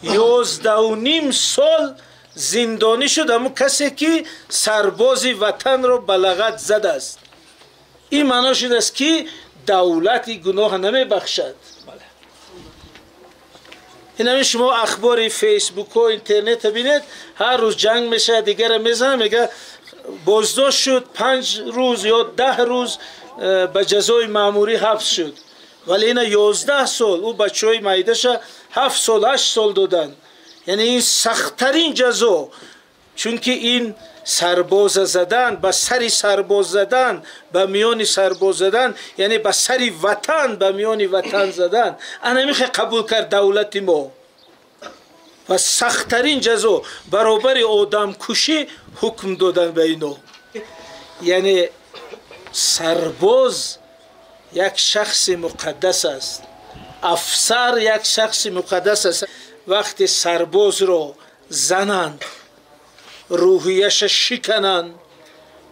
11.5 сол зиндонӣ шуд ҳамун касе ки сарбози ватанро ба лагат задааст. Ин маъно шудааст ки давлат ин гуноҳа намебахшад. Ин ҳамин шумо ахбори фейсбукҳо, интернета бинед, ҳар рӯз ҷанг мешавад, дигара мезанад, мега боздошт шуд, 5 рӯз ё 10 рӯз ба ҷазои маъмурӣ ҳабс шуд. Вале ина 11 сол ӯ бачаҳои майдаша 7 сол, 8 сол доданд. Яъне ин сахттарин ҷазо, чунки ин сарбоза задан, ба сари сарбоз задан, ба миёни сарбоз задан, яъне ба сари ватан, ба миёни ватан задан. Ана михе қабул кард давлати мо ва сахттарин ҷазо баробари одамкушӣ ҳукм додан ба ино. Яъне сарбоз як шахси муқаддас аст, афсар як шахси муқаддас аст. Вақте сарбозро зананд, рӯҳияша шикананд,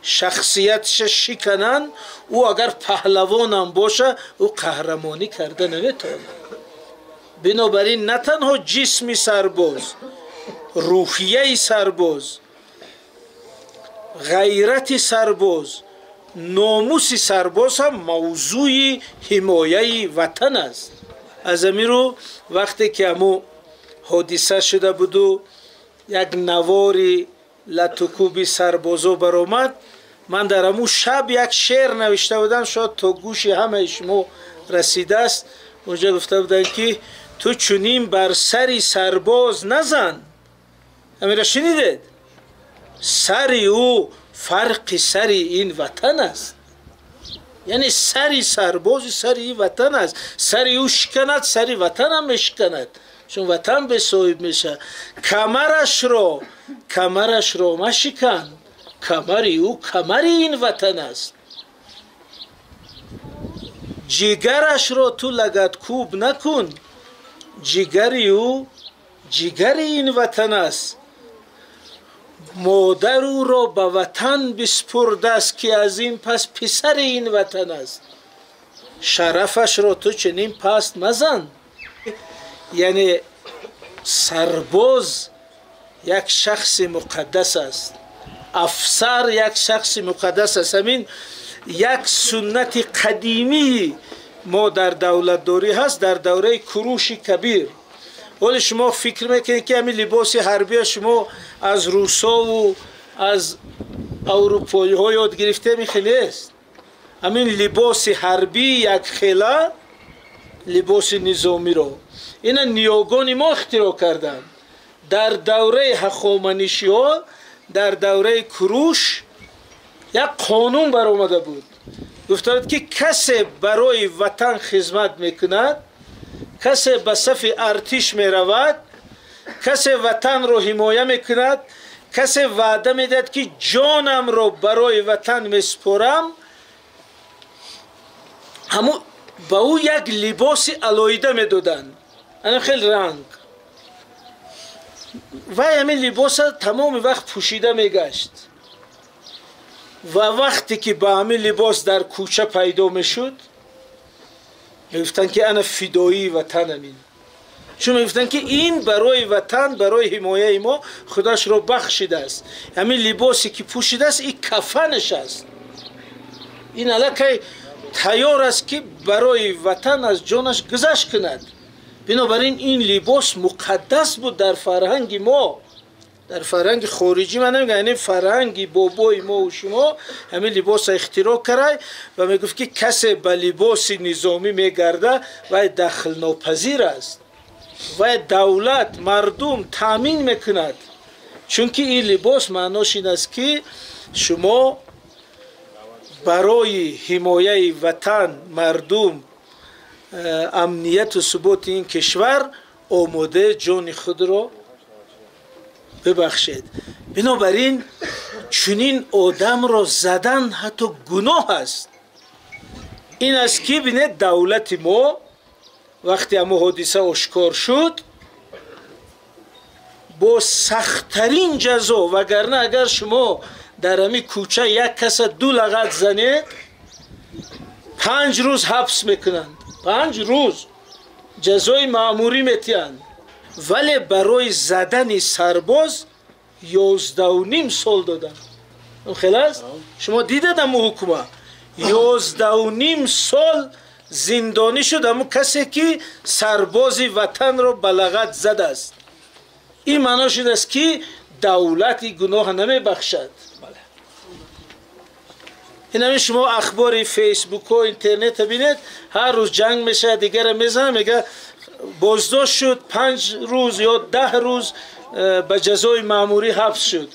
шахсиятша шикананд, ӯ агар паҳлавонам боша, ӯ қаҳрамонӣ карда наметавонад. Бинобар ин на танҳо ҷисми сарбоз, рӯҳияи сарбоз, ғайрати сарбоз, номуси сарбоз ҳам мавзӯи ҳимояи ватан аст. Аз ҳамин рӯ вақте ки ҳамун ҳодиса шуда буду як навори латукуби сарбозо баромад, ман дар ҳамун шаб як шеър навишта будам, шояд то гӯши ҳамаи шумо расидааст. Онҷа гуфта будам ки ту чунин бар сари сарбоз назан. Ҳаминро шунидед? Сари ӯ фарқи сари ин ватан аст. Яъне сари сарбози сари ин ватан аст. Сари ӯ шиканад, сари ватанам мешиканад, чун ватан бесоҳиб мешавад. Камарашро машикан, камари ӯ камари ин ватан аст. Ҷигарашро ту лагаткӯб накун, ҷигари ӯ ҷигари ин ватан аст. Модар ӯро ба ватан биспурдааст, ки аз ин пас писари ин ватан аст. Шарафашро ту чунин паст мазан. Яъне сарбоз як шахси муқаддас аст, афсар як шахси муқаддас аст. Ҳамин як суннати қадимии мо дар давлатдорӣ ҳаст, дар давраи Куруши Кабир. Ҳоле шумо фикр мекунед ки ҳамин либоси ҳарбия шумо аз русову аз аврупоиҳо ёд гирифтем, ин хеле нест. Ҳамин либоси ҳарбӣ якхела либоси низомиро ина ниёгони мо ихтироъ карданд. Дар давраи ҳахоманишиҳо, дар давраи Куруш як қонун баромада буд. Гуфта буд ки касе барои ватан хизмат мекунад, касе ба сафи артиш меравад, касе ватанро ҳимоя мекунад, касе ваъда медиҳад ки ҷонамро барои ватан месупорам, ҳамун ба ӯ як либоси алоҳида медоданд, ана хел ранг. Вай ҳамин либоса тамоми вақт пӯшида мегашт ва вақте ки ба ҳамин либос дар кӯча пайдо мешуд, мегуфтанд ки ана фидоии ватанам ин. Чун мегуфтанд ки ин барои ватан, барои ҳимояи мо худашро бахшидааст. Ҳамин либосе ки пӯшидааст, ин кафанаш аст. Ин аллакай тайёр аст ки барои ватан аз ҷонаш гузашт кунад. Бинобар ин ин либос муқаддас буд дар фарҳанги мо, дар фарҳанги хориҷӣ ман намегӯям, яъне фарҳанги бобои мо ва шумо ҳамин либосро ихтироъ кард ва мегуфт ки касе ба либоси низомӣ мегарда, вай дахлнопазир аст, вай давлат, мардум таъмин мекунад. Чунки ин либос маънош ин аст ки шумо барои ҳимояи ватан, мардум, амнияту суботи ин кишвар омода ҷони худро бибахшед. Бинобар ин чунин одамро задан ҳатто гуноҳ аст. Ин аст ки бинед, давлати мо вақте ҳамон ҳодиса ошкор шуд, бо сахттарин ҷазо, вагарна агар шумо дар ҳамин кӯча як каса 2 лағат занед, 5 рӯз ҳабс мекунанд, 5 рӯз ҷазои маъмурӣ метиҳанд. Вале барои задани сарбоз 11.5 сол доданд. Хеле аст? Шумо дидед ҳамун ҳукма? 11.5 сол зиндонӣ шуд ҳамун касе ки сарбози ватанро ба лагат задааст. Ин маъно шудааст ки давлат ин гуноҳ намебахшад. Ин ҳамин шумо ахбори фейсбукҳо, интернета бинед, ҳар рӯз ҷанг мешавад, дигара мезанад, мега боздошт шуд 5 рӯз ё 10 рӯз ба ҷазои маъмурӣ ҳабс шуд.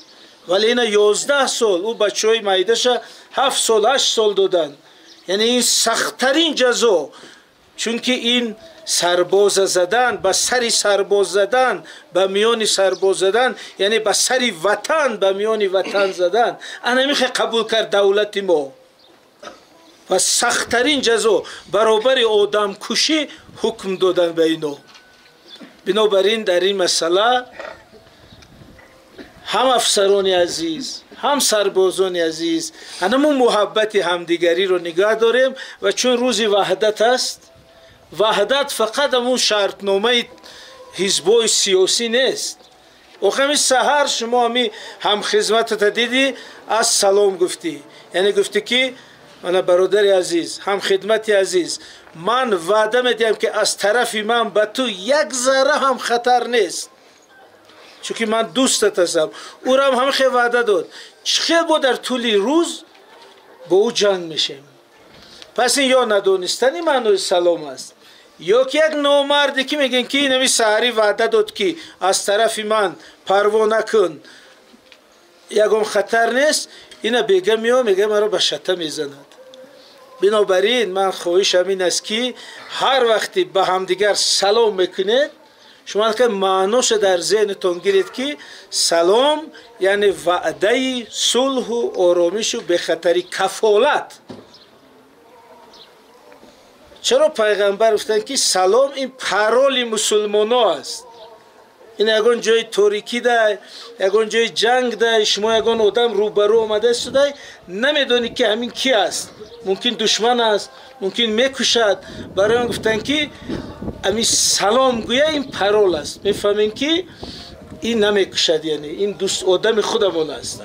Вале ина 11 сол ӯ бачаҳои майдаша 7 сол 8 сол доданд. Яъне ин сахттарин ҷазо, чунки ин сарбоза задан, ба сари сарбоз задан, ба миёни сарбоз задан, яъне ба сари ватан, ба миёни ватан задан. Ана михе қабул кард давлати мо. Ва сахттарин ҷазо баробари одамкушӣ ҳукм додан ба ино. Бинобар ин дар ин масъала ҳам афсарони азиз, ҳам сарбозони азиз, ҳанамун муҳаббати ҳамдигариро нигоҳ дорем. Ва чун рӯзи ваҳдат аст, ваҳдат фақат ҳамун шартномаи ҳизбҳои сиёсӣ нест. Охами саҳар шумо ҳами ҳамхизматата дидӣ, аз салом гуфтӣ, яъне гуфтӣ ки мана бародари азиз, ҳамхидмати азиз, ман ваъда медиҳам ки аз тарафи ман ба ту як зарра ҳам хатар нест, чунки ман дӯстат ҳастам. Ӯрам ҳам хел ваъда дод. Чӣ хел бо дар тӯли рӯз бо ӯ ҷанг мешем? Пас ин ё надонистани маънои салом аст, ё ки як номарде ки мегӯянд ки инами саҳарӣ ваъда дод ки аз тарафи ман парво накун, ягон хатар нест, ина бега мео мега маро ба шата мезанад. Бинобар ин ман хоҳишам ин аст ки ҳар вақте ба ҳамдигар салом мекунед, шумо маъноша дар зеҳнатон гиред ки салом яъне ваъдаи сулҳу оромишу бехатарӣ, кафолат. Чаро пайғамбар гуфтанд ки салом ин пароли мусулмоно аст? Ин ягон ҷои торикӣ дай, ягон ҷои ҷанг дай, шумо ягон одам рӯбарӯ омада истодай, намедонӣ ки ҳамин ки аст, мумкин душман аст, мумкин мекушад. Барои он гуфтанд ки ҳамин салом гӯя ин парол аст, мефаҳмем ки ин намекушад, яъне ин дӯст одами худамон аст.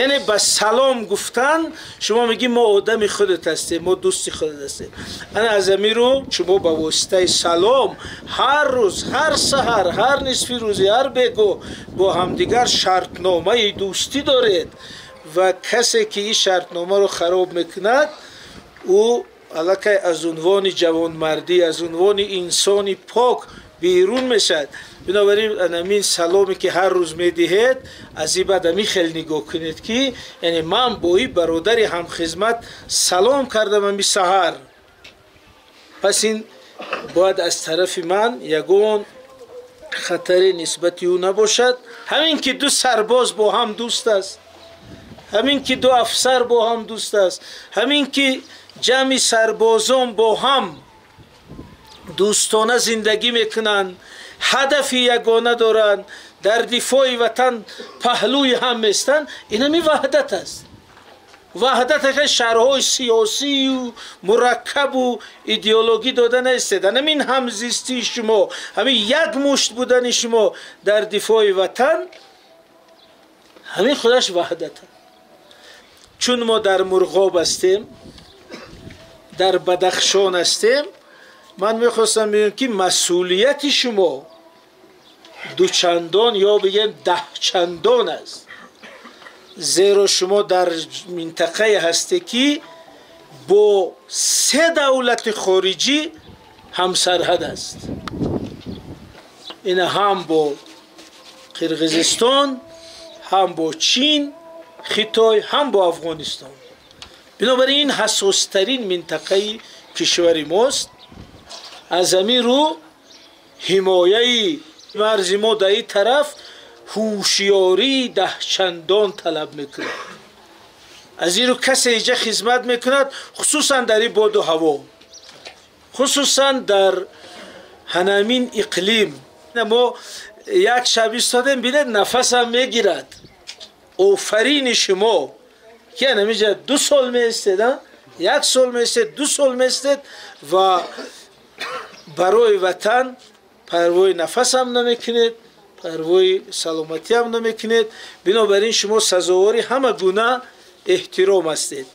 Яъне ба салом гуфтан шумо мегӣ мо одами худат ҳастем, мо дӯсти худат ҳастем. Ана аз амиру шумо ба воситаи салом ҳар рӯз, ҳар саҳар, ҳар нисфи рӯзи, ҳар бегоҳ бо ҳамдигар шартномаи дӯстӣ доред ва касе ки ин шартномаро хароб мекунад, ӯ аллакай аз унвони ҷавонмардӣ, аз унвони инсони пок берун мешавад. Бинобар ин ҳамин саломе ки ҳар рӯз медиҳед, аз ин баъд ҳамин хел нигоҳ кунед ки яъне ман бо ин бародари ҳамхизмат салом кардам ҳамин саҳар, пас ин бояд аз тарафи ман ягон хатаре нисбати ӯ набошад. Ҳамин ки ду сарбоз бо ҳам дӯст аст, ҳамин ки ду афсар бо ҳам дӯст аст, ҳамин ки ҷамъи сарбозон бо ҳам дӯстона зиндагӣ мекунанд, ҳадафи ягона доранд, дар дифои ватан паҳлӯи ҳам местанд, ин ҳамин ваҳдат аст. Ваҳдат ҳақиқат шарҳҳои сиёсию мураккабу идеологӣ дода нестед. Ҳамин ҳамзистии шумо, ҳамин як мушт будани шумо дар дифои ватан, ҳамин худаш ваҳдат аст. Чун мо дар Мурғоб ҳастем, дар Бадахшон ҳастем, ман мехостам бигӯям ки масъулияти шумо дучандон ё бигем даҳчандон аст, зеро шумо дар минтақае ҳасте ки бо 3 давлати хориҷӣ ҳамсарҳад аст. Ина ҳам бо Қирғизистон, ҳам бо Чин, Хитой, ҳам бо Афғонистон. Бинобар ин ҳассостарин минтақаи кишвари мост. Аз ҳамин рӯ ҳимояи марзи мо дар ин тараф ҳушёрии даҳчандон талаб мекунад. Аз ин рӯ касе иҷа хизмат мекунад, хусусан дар ин боду ҳаво, хусусан дар ҳанамин иқлим. Мо як шаб истодем, бинед нафасам мегирад. Офарини шумо ки ҳанаминҷа 2 сол меистед, 1 сол меистед, 2 сол меистед ва барои ватан Парвои нафасам намекунед, парвои саломатиам намекунед. Бинобар ин шумо сазовори ҳама гуна эҳтиром ҳастед.